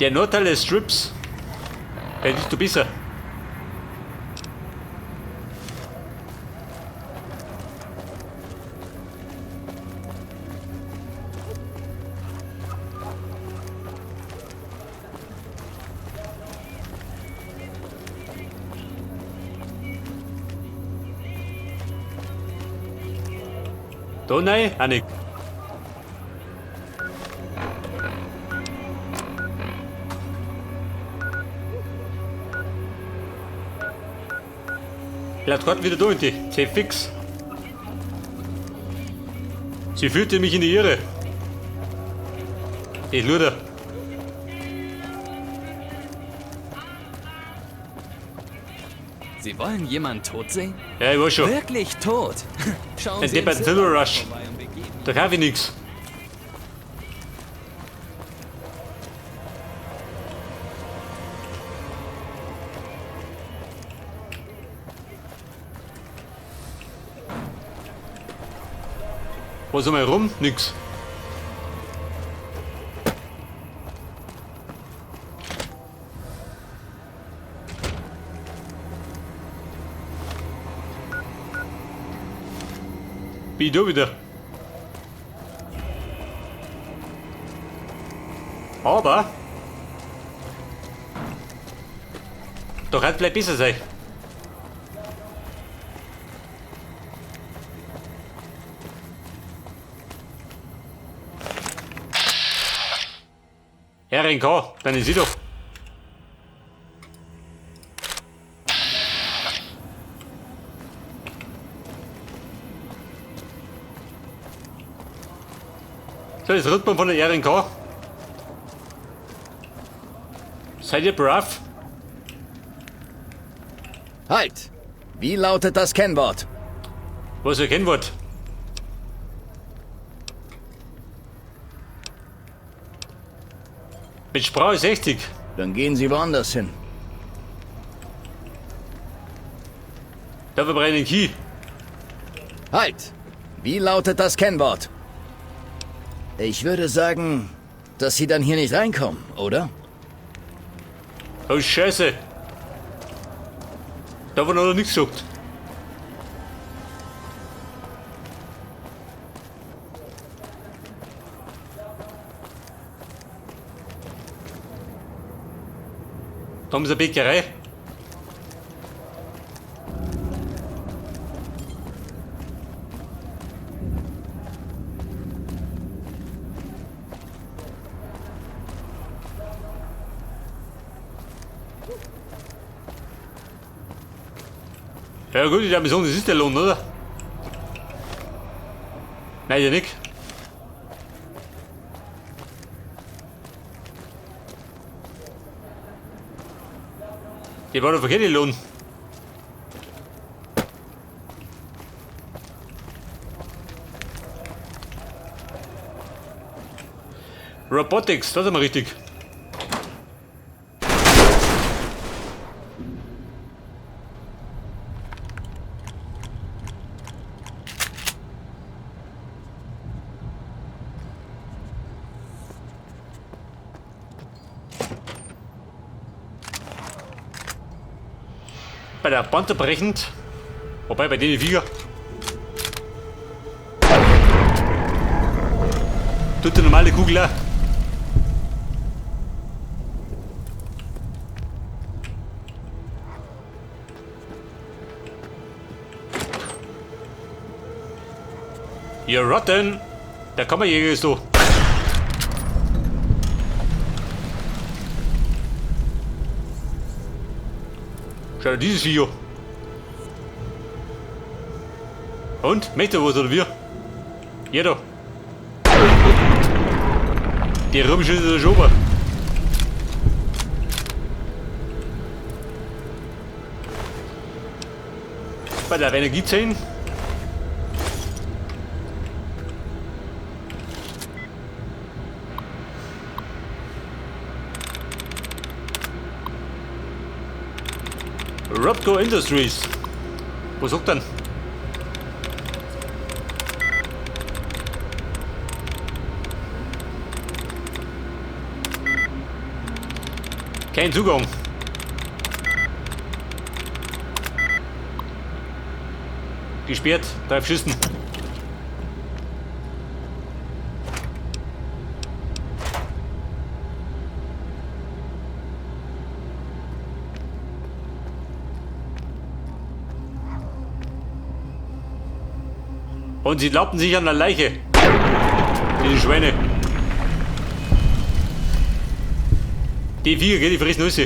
Der Nordteil des Strips. Hättest du besser. Da nein, auch nicht. Laut Karten wieder da in die C fix. Sie führte mich in die Irre. Ich Luder. Sie wollen jemanden tot sehen? Ja, ich weiß schon. Wirklich tot? Schauen Ein Sie im depperten Silver Silbermarkt Rush. vorbei und wir geben Da kaufe ich nix. Was einmal rum? Nix. Bin ich da wieder. Aber da kann vielleicht besser sein. RNK, dann ist sie doch. So, jetzt rückt man von der RNK. Seid ihr brav? Halt! Wie lautet das Kennwort? Was ist ein Kennwort? Mit Sprache 60. Dann gehen Sie woanders hin. Dafür brauche ich einen Key. Halt! Wie lautet das Kennwort? Ich würde sagen, dass Sie dann hier nicht reinkommen, oder? Oh Scheiße. Davon hat er nichts gesagt. Da haben sie eine Bäckerei. Ja gut, ich glaube sagen, das ist der Lohn, oder? Nein, ja nicht. Die war doch verkehrt, die Lohn. Robotics, das ist mal richtig. Bei der Bande brechend. Wobei bei denen Viecher. Tut die normale Kugel auch. You're rotten! Der Kammerjäger ist da. Schau dir dieses Video. Und? Möchte was oder wir? Jeder. Die Rumschüsse ist schon oben. Bei der Energiezellen. Robco Industries. Wo sagt denn? Kein Zugang. Gesperrt, 3 Schüssen. Und sie glaubten sich an der Leiche. Diese Schweine. Die Viecher, gell, die fressen alles.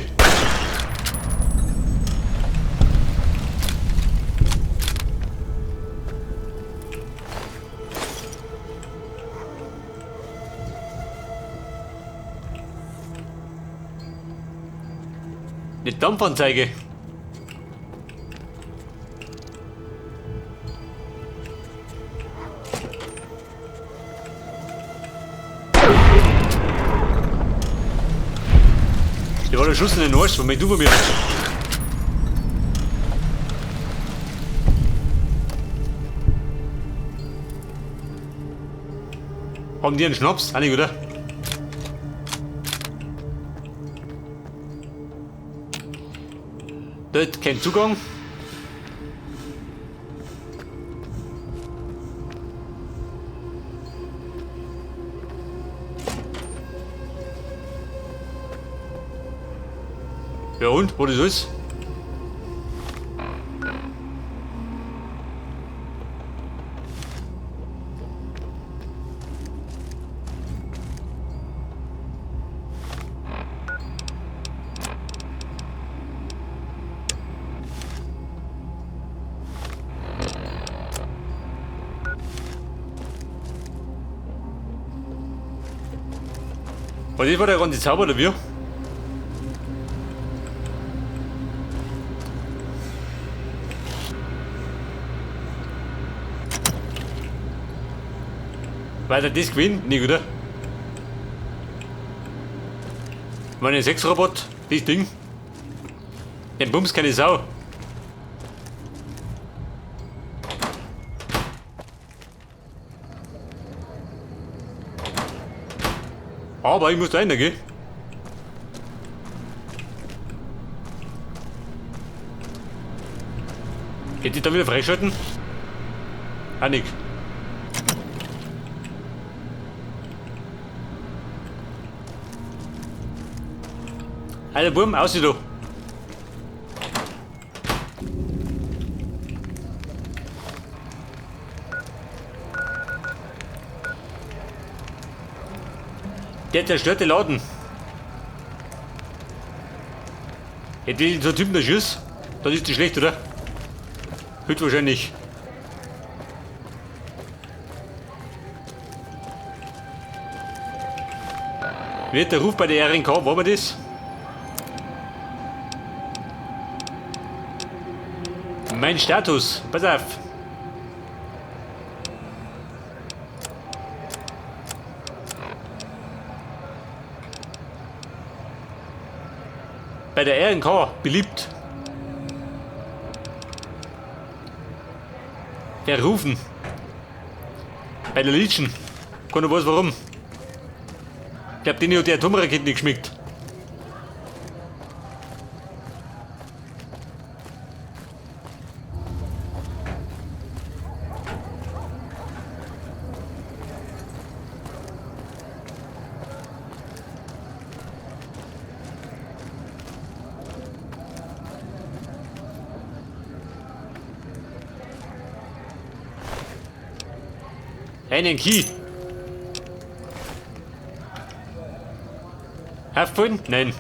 Eine Dampfanzeige. Der war der Schuss in den Arsch, was meinst du von mir? Haben die einen Schnaps? Auch nicht, oder? Dort kein Zugang. Ja und? Wo das ist? Und das war der ganze Zauber, oder wie? Weil der das gewinnt, nicht, oder? Meine 6-Robot, das Ding. Den Bums keine Sau. Aber ich muss da rein, gell? Geht die da wieder freischalten? Ah, nix. Alter Burm, aus da. Der zerstört den Laden. Hätte ich so einen Typen der Schuss, dann ist das schlecht, oder? Heute wahrscheinlich. Wird der Ruf bei der RNK, war mir das? Mein Status, pass auf. Bei der RNK beliebt. Verrufen. Bei der Legion. Keiner weiß warum. Ich glaub, denen hat die Atomrakete nicht geschmeckt. Einen Key. Haftbefehl? Nein.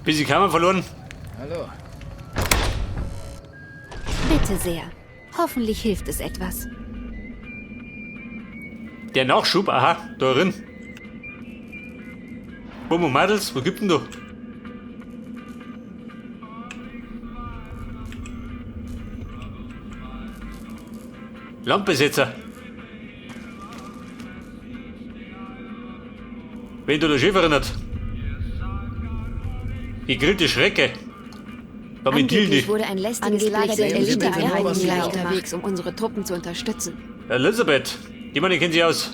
Bisschen Kammer verloren. Hallo. Bitte sehr. Hoffentlich hilft es etwas. Der Nachschub, aha, da drin. Bumm und Madels, wo gibt denn da? Lampensetzer. Wenn du der Chef erinnert. Gegrillte Schrecke. Damit deal Angeblich nicht. wurde ein lästiges Angeblich Lager der sind Elite-Einheiten was Sie gleich glauben. unterwegs, um unsere Truppen zu unterstützen. Elisabeth, die Mann kennt sich aus.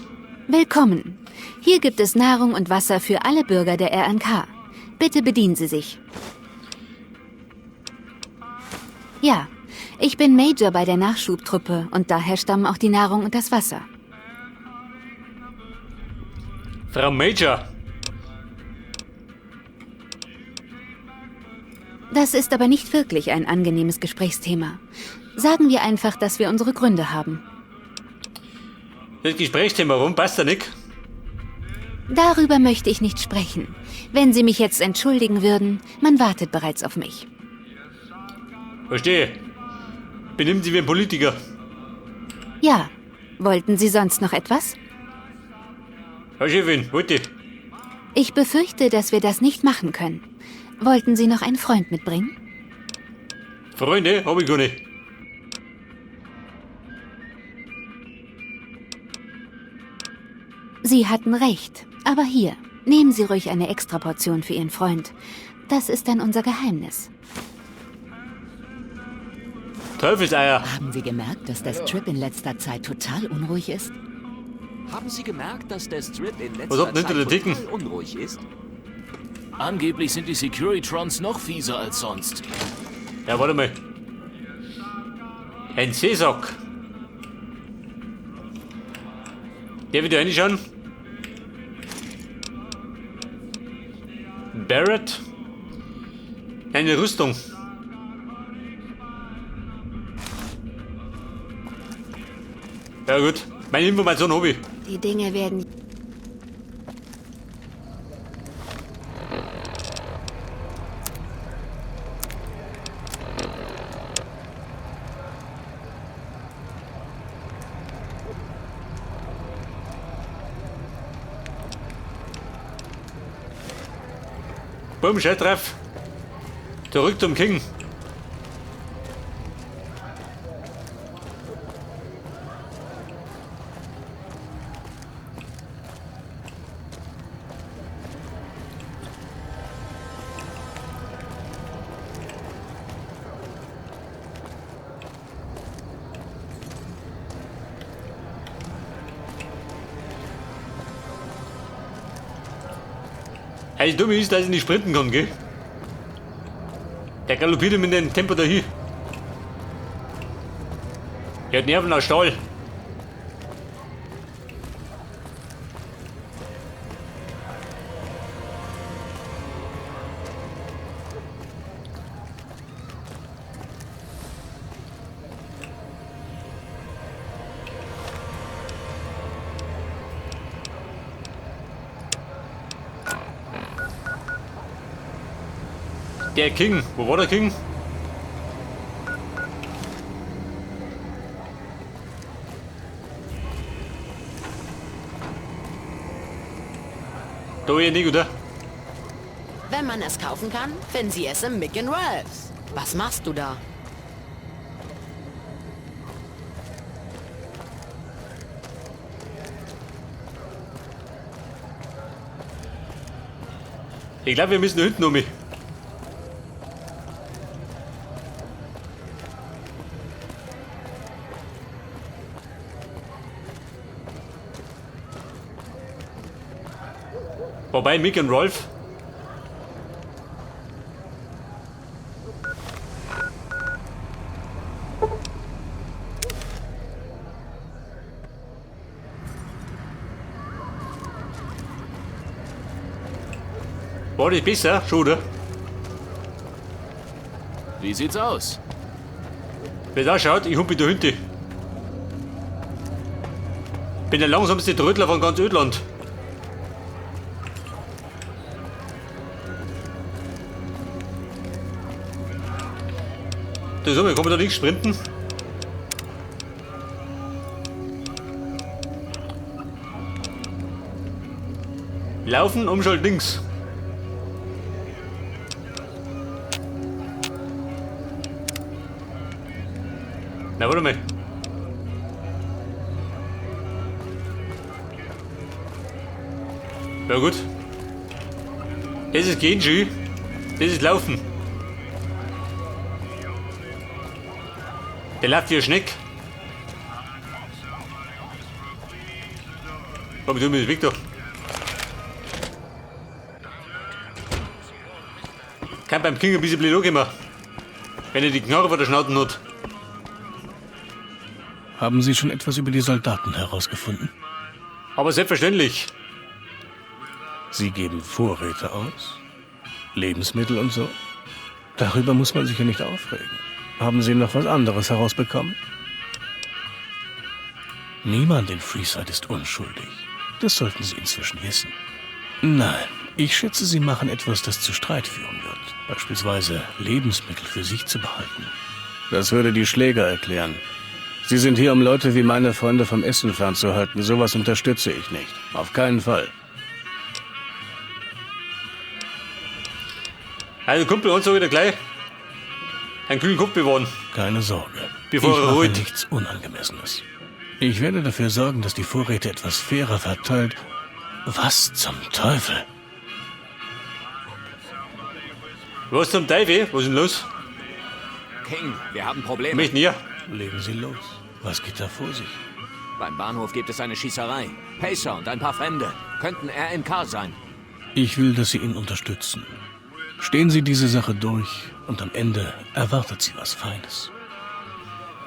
Willkommen. Hier gibt es Nahrung und Wasser für alle Bürger der RNK. Bitte bedienen Sie sich. Ja, ich bin Major bei der Nachschubtruppe und daher stammen auch die Nahrung und das Wasser. Frau Major. Das ist aber nicht wirklich ein angenehmes Gesprächsthema. Sagen wir einfach, dass wir unsere Gründe haben. Das Gesprächsthema, warum passt da nicht? Darüber möchte ich nicht sprechen. Wenn Sie mich jetzt entschuldigen würden, man wartet bereits auf mich. Verstehe. Benimmt Sie wie ein Politiker. Ja. Wollten Sie sonst noch etwas? Herr Chefin, wollte. Ich befürchte, dass wir das nicht machen können. Wollten Sie noch einen Freund mitbringen? Freunde, hab ich gar nicht. Sie hatten recht. Aber hier, nehmen Sie ruhig eine Extraportion für Ihren Freund. Das ist dann unser Geheimnis. Teufelseier. Haben Sie gemerkt, dass der Strip in letzter Zeit total unruhig ist? Haben Sie gemerkt, dass der Strip in Was letzter hat denn Zeit hinter der total Dicken? unruhig ist? Angeblich sind die Securitrons noch fieser als sonst. Ja, warte mal. Ein Seesack. Der wieder reinschauen. Barrett. Eine Rüstung. Ja gut, meine Information habe ich. Die Dinge werden Bumm, Scheißtreff. Zurück zum King. Hey, dumm ist, dass ich nicht sprinten kann, gell? Der galoppiert mit dem Tempo dahin. Der hat Nerven aus Stahl. Der King. Wo war der King? Da hier nicht, oder? Wenn man es kaufen kann, finden Sie es im Mick and Ralph's. Was machst du da? Ich glaube, wir müssen da hinten um mich. Wobei Mick und Rolf. War das besser? Schon, oder? Wie sieht's aus? Wie das ausschaut, ich humpe da hinten. Bin der langsamste Trödler von ganz Ödland. Da so, kann man da nicht sprinten. Laufen, Umschalt links. Na, warte mal. Ja gut. Das ist gehen, schön. Das ist laufen. Der läuft wie ein Schneck. Komm, du mit Victor. Kann beim King ein bisschen blöd ankommen. Wenn er die Knarre vor der Schnauze hat. Haben Sie schon etwas über die Soldaten herausgefunden? Aber selbstverständlich. Sie geben Vorräte aus? Lebensmittel und so? Darüber muss man sich ja nicht aufregen. Haben Sie noch was anderes herausbekommen? Niemand in Freeside ist unschuldig. Das sollten Sie inzwischen wissen. Nein, ich schätze, Sie machen etwas, das zu Streit führen wird. Beispielsweise Lebensmittel für sich zu behalten. Das würde die Schläger erklären. Sie sind hier, um Leute wie meine Freunde vom Essen fernzuhalten. Sowas unterstütze ich nicht. Auf keinen Fall. Also Kumpel, uns wieder gleich einen kühlen Kopf bewahren. Keine Sorge. Bevor ich er mache ruht. nichts Unangemessenes. Ich werde dafür sorgen, dass die Vorräte etwas fairer verteilt. Was zum Teufel? Was zum Teufel? Was ist denn los? King, wir haben Probleme. Mich näher. Legen Sie los. Was geht da vor sich? Beim Bahnhof gibt es eine Schießerei. Pacer und ein paar Fremde. Könnten RNK sein. Ich will, dass Sie ihn unterstützen. Stehen Sie diese Sache durch und am Ende erwartet Sie was Feines.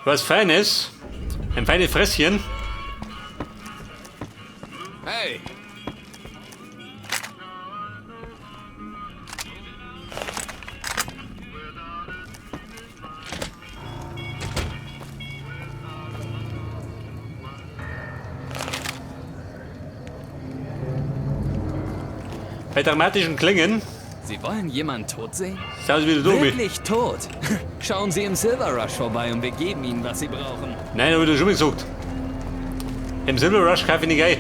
Was Feines? Ein feines Fresschen? Hey! Bei dramatischen Klängen. Sie wollen jemanden tot sehen? Sind Sie wieder durch? Wirklich tot? Schauen Sie im Silver Rush vorbei und wir geben Ihnen, was Sie brauchen. Nein, hab ich doch schon mal gesagt. Im Silver Rush kaufe ich nicht ein.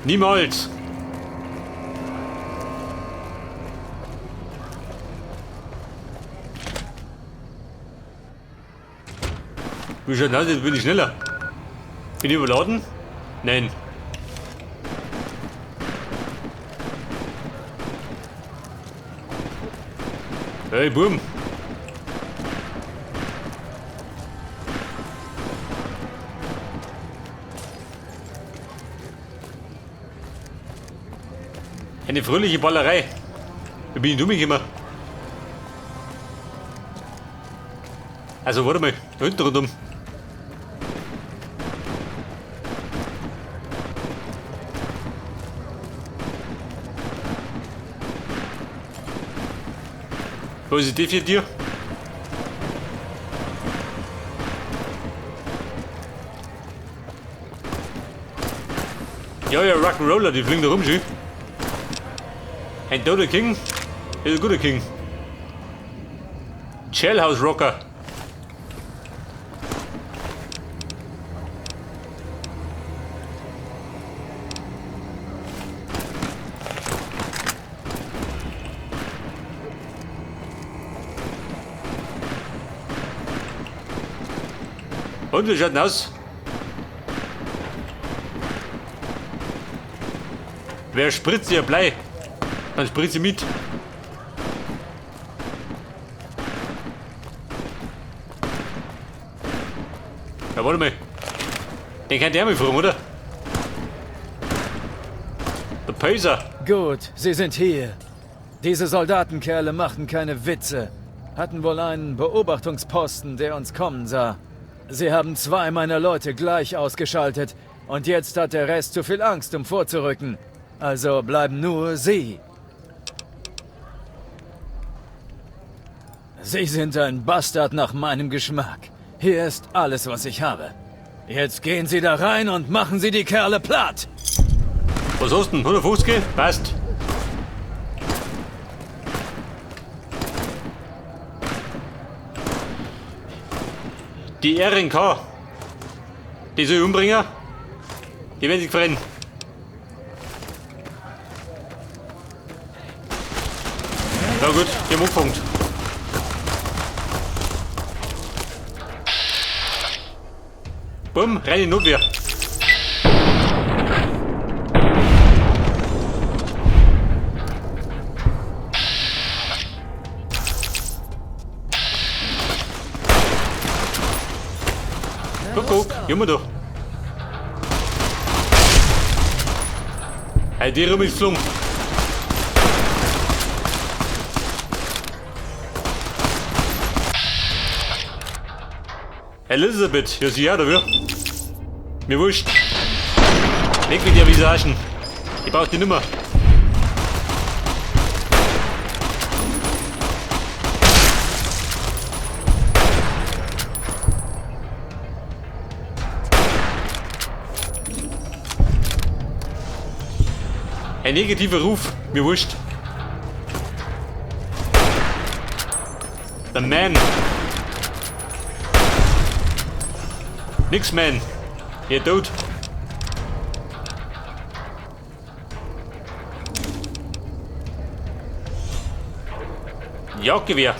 Niemals. Wie schaut denn aus? Jetzt bin ich schneller. Bin ich überladen? Nein. Hey, Buben. Eine fröhliche Ballerei. Wie bin ich dumm gekommen? Also, warte mal. Da hinten rundum. Was ist das für dir? Ja, ja, Rock'n'Roller, die fliegen da rum, schön. Ein toter King ist ein guter King. Jailhouse Rocker. Und wie schaut denn aus? Wer spritzt ihr Blei? Dann spritze ich mit. Ja, warte mal. Den kann der mich fragen, oder? Der Pacer. Gut, Sie sind hier. Diese Soldatenkerle machten keine Witze. Hatten wohl einen Beobachtungsposten, der uns kommen sah. Sie haben zwei meiner Leute gleich ausgeschaltet. Und jetzt hat der Rest zu viel Angst, um vorzurücken. Also bleiben nur Sie. Sie sind ein Bastard nach meinem Geschmack. Hier ist alles, was ich habe. Jetzt gehen Sie da rein und machen Sie die Kerle platt! Was hast du denn? 150? Passt. Die RNK. Die soll ich umbringen. Die werden sich freuen. Na gut, die haben angefangen. Bumm, rein in Notwehr. Guck, guck, junge doch. Hey, die rum ist geflogen. Elizabeth, ja sie ja, dafür. Mir wurscht. Weg mit der Visagen. Ich brauch die Nummer. Ein negativer Ruf, mir wurscht. The Man. Nix Man. Ihr tot. Jagdgewehr.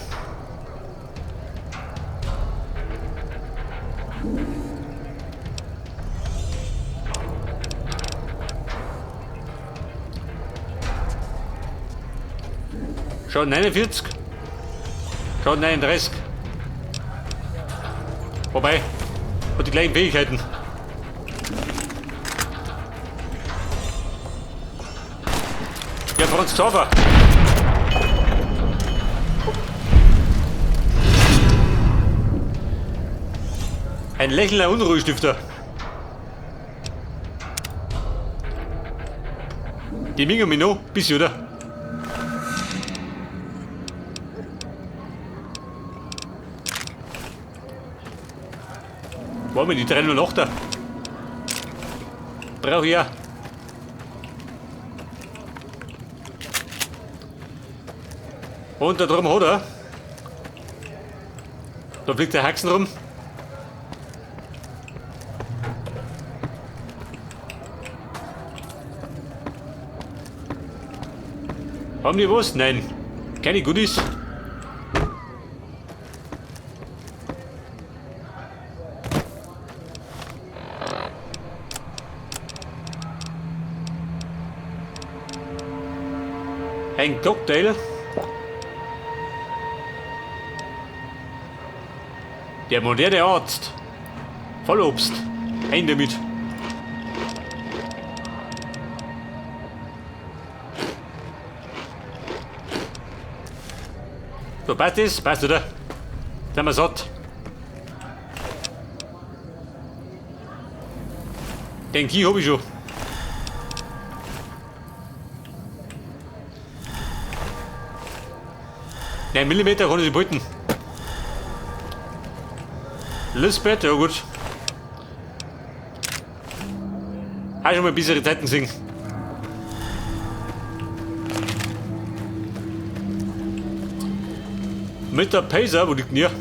Schon 49. Schon 39. Wobei, hat die gleichen Fähigkeiten. Ja, Franz Xaver. Ein lächelnder Unruhestifter. Die Mingo Mino, bisschen, oder? Wollen wir die 308er? Brauch ich ja. Und da drum hat er. Da fliegt der Haxen rum. Haben die was? Nein. Keine Goodies. Ein Cocktail. Der moderne Arzt. Vollobst. Ein damit. So, passt das? Passt, oder? Sind wir satt. Den Key hab ich schon. 9 mm kann ich behalten. Lisbeth, ja gut. Habe schon mal bessere Zeiten gesehen. Mit der Pacer, wo liegt denn hier?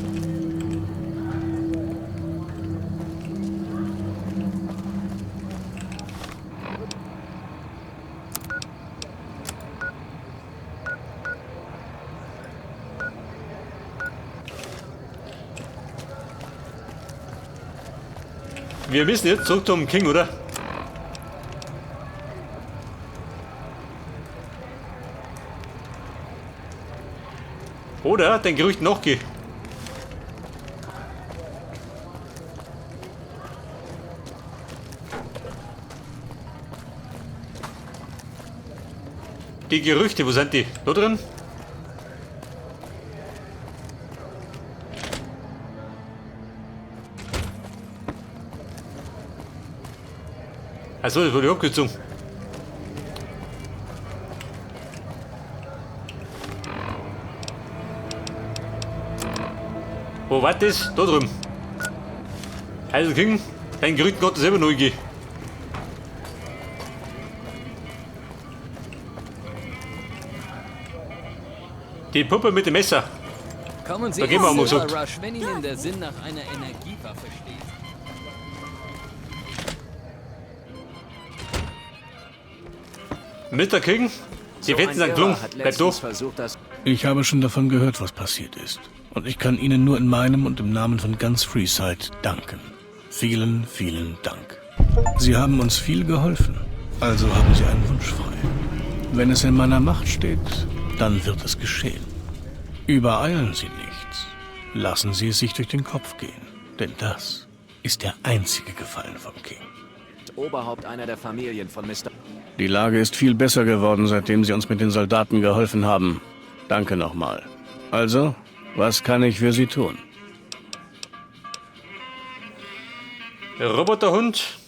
Wir müssen jetzt zurück zum King, oder? Oder den Gerüchten nachgehen. Die Gerüchte, wo sind die? Da drin? Achso, das war die Abkürzung. Wo war das? Da drüben. Also King, dein Gerüchten konnte selber neu gehen. Die Puppe mit dem Messer. Kommen Sie Da gehen wir ins mal Silver gesagt. Rush, wenn Ihnen der Sinn nach einer Energiewaffe steht. Mr. King, die So Fetzen ein sind Irrer gelungen. hat Bleib letztens durch. versucht, das Ich habe schon davon gehört, was passiert ist. Und ich kann Ihnen nur in meinem und im Namen von ganz Freeside danken. Vielen, vielen Dank. Sie haben uns viel geholfen. Also haben Sie einen Wunsch frei. Wenn es in meiner Macht steht, dann wird es geschehen. Übereilen Sie nichts. Lassen Sie es sich durch den Kopf gehen. Denn das ist der einzige Gefallen vom King. Oberhaupt einer der Familien von Mr. Die Lage ist viel besser geworden, seitdem Sie uns mit den Soldaten geholfen haben. Danke nochmal. Also, was kann ich für Sie tun? Roboterhund.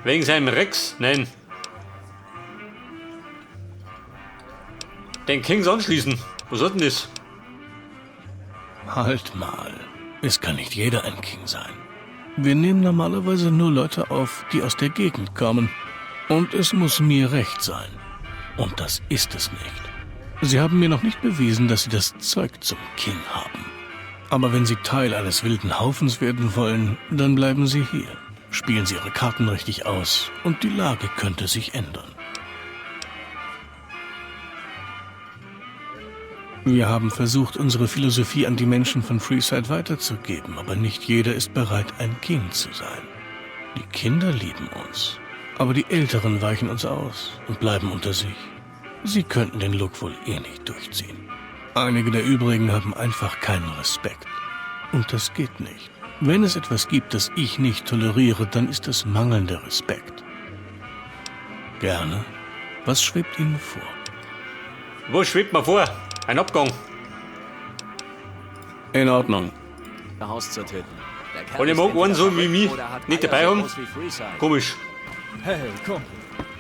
Wegen seinem Rex? Nein. Den Kings anschließen. Was soll denn das? Halt mal. Es kann nicht jeder ein King sein. Wir nehmen normalerweise nur Leute auf, die aus der Gegend kommen. Und es muss mir recht sein. Und das ist es nicht. Sie haben mir noch nicht bewiesen, dass Sie das Zeug zum King haben. Aber wenn Sie Teil eines wilden Haufens werden wollen, dann bleiben Sie hier. Spielen Sie Ihre Karten richtig aus und die Lage könnte sich ändern. Wir haben versucht, unsere Philosophie an die Menschen von Freeside weiterzugeben, aber nicht jeder ist bereit, ein King zu sein. Die Kinder lieben uns, aber die Älteren weichen uns aus und bleiben unter sich. Sie könnten den Look wohl eh nicht durchziehen. Einige der übrigen haben einfach keinen Respekt. Und das geht nicht. Wenn es etwas gibt, das ich nicht toleriere, dann ist es mangelnder Respekt. Gerne. Was schwebt Ihnen vor? Was schwebt mir vor? Ein Abgang. In Ordnung. Haus zu töten. Der Kerl Und ich ist mag entweder einen so wie verrückt mich oder hat nicht Eier dabei so haben. groß wie Freeside. Komisch. Hey, Kumpel.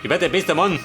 Ich werde der beste Mann.